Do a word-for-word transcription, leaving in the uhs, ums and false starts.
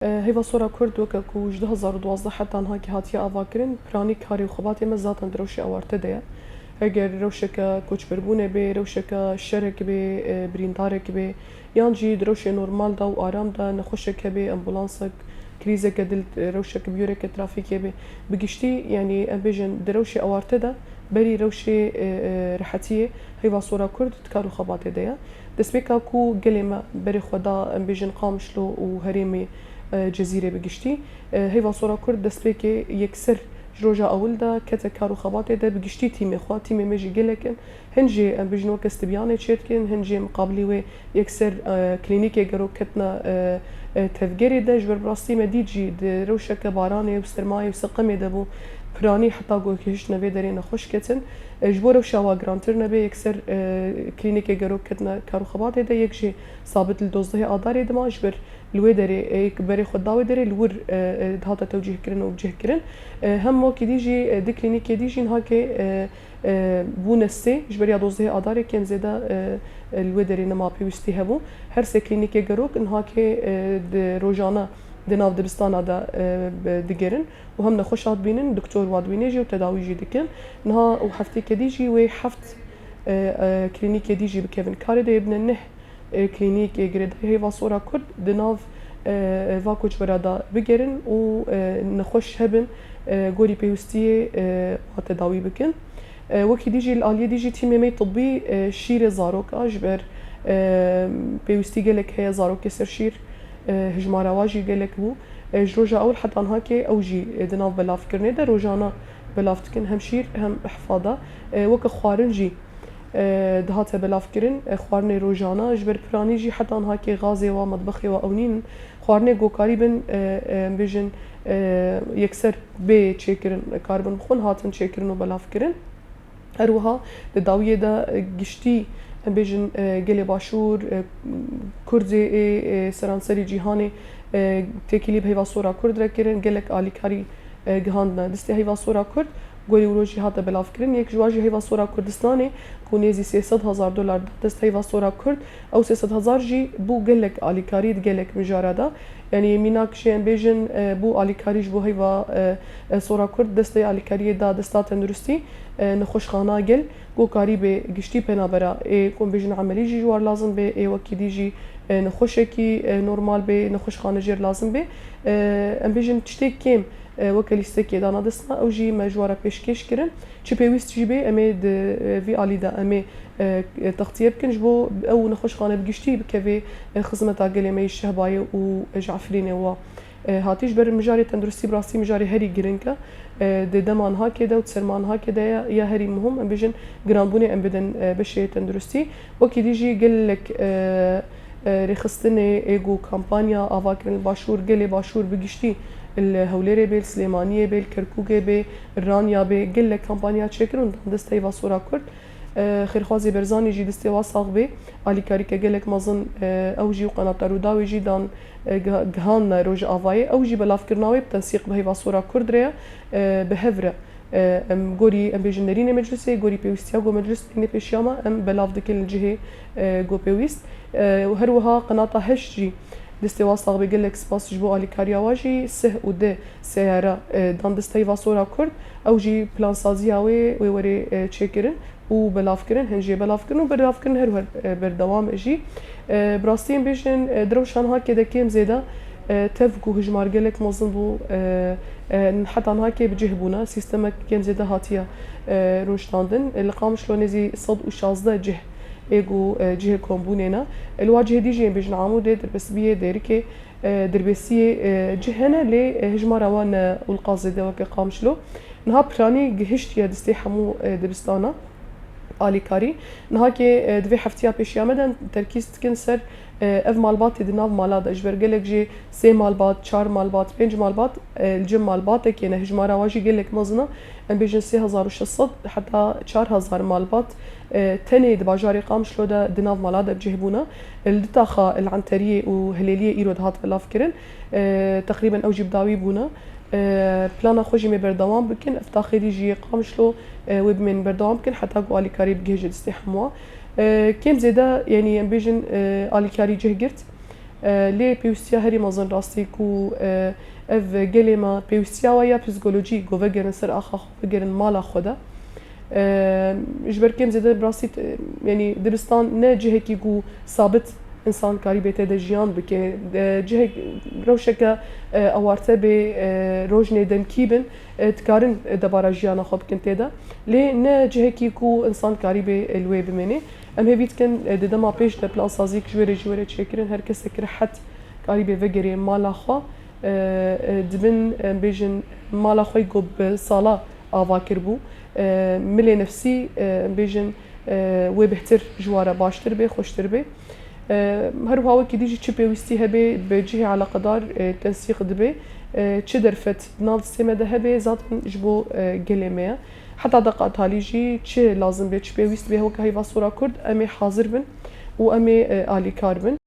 E, Heyva Sora Kurd weke ku ji du hezar û duwazdeh heta niha kî hatiye avakirin, piranî karê û xebatê me zaten di rewşê awarte de ye. Heger rewşeke koçberbûnê bê, rewşeke şerek bê, e, birîndarek bê, yan jî di rewşê normal de û aram de nexweşek hebe, ambulansek, krîzeke dil, e, rewşeke bûyereke trafîkê bê. Bi giştî, yanî em bêjin di rewşê awarte de berî rewşê, e, e, rehetiyê Heyva Sora Kurd di kar û xebatê de ye. Destpêka ku gelê me berê xwe da, em bêjin Qamişlo û herêmê, e, Cezîrê bi giştî. E, Heyva Sora Kurd destpêkê yekser ji roja ewil de kete kar û xebatê de bi giştî tîmê xwe, tîmê me jî gelek in. Hin jî, em bêjin weke stibiyanê çêdikin, hin jî miqabilî wê yekser, e, klînîkê gero ketine, e, e, tevgerê de. Ji ber bi rastî me dît jî di rewşeke baranê û sermayê û seqemê de bû, piranî heta ku gihiştine vê derê nexweş ketin. E, ji bo rewşa wa girantir nebe, yekser, e, klînîkê gero ketine kar û xebatê de, yek jî sabit li dozdehê Adarê dima, ji ber li wê derê, e, yek berê xwe da wê derê li wir, e, e, dihate tewcîhkirin û cihkirin. E, hem wekî dî jî, e, di klînîkê dî jî niha kê, e, e, bûne sê, ji ber ya dozdehê Adarê kêm zêde, e, e, li wê derê nema pêwîstî hebû. Her sê klînîkê gerok niha kê, e, di rojane di nav dibistana de, e, bi-, digerin û hem nexweşa dibînin, doktor wa dibîne jî û tedawî jî dikin. Niha û heftêke dî jî wê heft, e, e, klînîkê dî jî bikevin karê de, yê bine neh, e, klînîkê girêdayî Heyva Sora Kurd di nav, e, e, va koçbera de bigerin û, e, nexweş hebin, e, gorî pêwîstiyê, e, wa tedawî bikin. E, wekî dî jî li aliyê dî jî tîmê me yê tibbî, e, şîrê zarok a, ji ber, e, pêwîstî gelek heye zarokê ser şîr, e, hijmara wa jî gelek bû. E, ji roja ewil heta niha kê ew jî, e, di nav belavkirinê de rojane belav dikin, hem şîr hem ihfa de. E, weke xwarin jî, e, dihate belavkirin, e, xwarinê rojane, ji ber piranî jî heta niha kê gazê wa, metbexê wa ew nîn. Xwarinê ku karîbin, e, e, em bêjin, e, yekser bê çêkirin, karibin bixwin, hatin çêkirin û belavkirin. Her wiha di dawiyê de, e, giştî, em bêjin, e, gelê Başûr, e, Kurdê ê, e, seranserî cîhanê, e, têkilî bi Heyva Sora Kurd re kirin, gelek alîkarî, e, gihandine distê Heyva Sora Kurd. Gorî wilo jî hate belavkirin. Yek ji wan jî Heyva Sora Kurdistanê ku nêzî sê sed hezar dolar da dest Heyva Sora Kurd, ew sê sed hezar jî bû gelek alîkarî di gelek mijara de. Yanî mînak jî em bêjin, e, bû alîkarî ji bo Heyva, e, e, Sora Kurd destê alîkariyê da desta tenduristî, e, nexweşxana gel, ku karîbê giştî penabera ê ku em bêjin emelî jî ji war lazim bê, ê wekî dî jî, e, nexweşekî, e, normal bê, nexweşxane jêr lazim bê. E, em bêjin tiştê kêm, e, weke lîstekê dana dest me, ew jî me ji we re pêşkêş kirin. Çi pêwîst jî bê, em ê di, e, vî alî de em ê, e, e, textiye bikin, ji bo ew nexweşxane bi giştî bikevê, e, xizmeta gelê me yê Şehbayê û, e, ji Efrînê wa, e, hatî. Ji ber mijarê tenduristî bi rastî mijarê herî giring e. E, di dema niha kê de û di serma niha kê de ya, ya herî muhim, em bêjin, giranbûnê em bidin, e, beşê tenduristî. Wekî dî jî gelek, e, e, rêxistinê ê ku kampanya ava kirin li Başûr, gelê Başûr bi giştî li Hewlêrê bê, li Silêmaniyê bê, li Kerkûkê bê, li Ranya bê, gelek kampanya çêkirin û dan dest Heyva Sora Kurd. E, Xêrxwazê Berzanî jî destê wa sax bê, alîkarîke gelek mezin, e, ew jî û qenata Rûdawê jî dan, e, giha-, gihandine Rojavayê. Ew jî belavkirina wê bi tensîq bi Heyva Sora Kurd re ye, e, bi hev re. E, em gorî, em bêjin nerînê meclisê, gorî pêwîstiya ku meclis tîne pêşiya me, em belav dikin li cihê, e, ku pêwîst. E, û her wiha qenata heşt jî destê wa sax bê, gelek spas ji bo alîkariya wa jî. Sih û di seyare, e, dan dest Heyva Sora Kurd, ew jî plansaziya wê, wê werê, e, çêkirin û belavkirin, hin jê belavkirin û belavkirin her wiha, e, berdewam e jî. E, bi rastî em bêjin, e, di rewşa niha kê de kêm zêde, e, tev ku hijmar gelek mezin bû, e, e, heta niha kê bi cih bûne, sîstemek kêm zêde hatiye, e, rûniştandin. E, li Qamişlo nêzî sed û şazdeh cih ê ku, e, cihê kombûnê ne. E, li wa cihê dî jî em bêjin Amûdê, Dirbesbiyê, Dêrikê, e, Dirbesiyê, e, cih hene, lê, e, hijmara wan ne ûlqaz zêde weke Qamişlo. Niha piranî gihiştiye distê hemû, e, dibistana alîkarî. Niha kê, e, di vê heftiya pêşiya me de terkîz dikin ser, e, ev malbatê di nav mala de. Ji ber gelek jê sê malbat, çar malbat, pênc malbat, e, li cem malbatekê ne. Hijmara wa jî gelek mezin e. Em bêjin sê hezar û şeş sed heta çar hezar malbat, e, tenê di bajarê Qamişlo de di nav mala de bi cih bûne. Li du taxa, li Enteriyê û Hilêliyê îro dihat belavkirin. E, teqrîben ew jî bi dawî bûne. E, plana xwe jî em ê berdewam bikin. Ev taxê dî jî yê Qamişlo, e, wê bimên berdewam bikin heta ku alîkarî bigihêje destê hemû. E, kêm zêde, yanî em bêjin, e, alîkarî cih girt. E, lê pêwîstiya herî mezin rastî ku, e, ev gelê me pêwîstiya we ya psîkolojî ku vegerin ser axa xwe, vegerin mala xwe de. E, ji ber kêm zêde bi rastî, e, yanî dibistan ne cihekî ku sabit însan karî bê tê de jiyan bike. E, cihek, rewşeke, e, awarte bê, e, rojnê demkî bin, e, dikarin, e, debara jiyana xwe bikin tê de. Lê ne cihekî ku însan karî bê, e, li wê bimêne. Em hêvî dikin, e, di dema pêş de plansaziyek ji wê re jî were çêkirin, her kesek rehet karî bê vegerê mala xwe. E, e, dibin, em bêjin, mala xwe ku bi sala ava kiribû. E, milê nefsî, e, em bêjin, e, wê bêhtir ji wa re baştir bê, xweştir bê. E, her wiha wekî dî jî çi pêwîstî hebe bi cihê eleqedar, e, tensîq dibe. E, çi derfet di nav distê me de hebe, zaten ji bo, e, gelê me ye. Heta deqa talî jî çi lazim bê, çi pêwîst bê, weke heyva sora Kurd, em ê hazir bin û em ê, e, alîkar bin.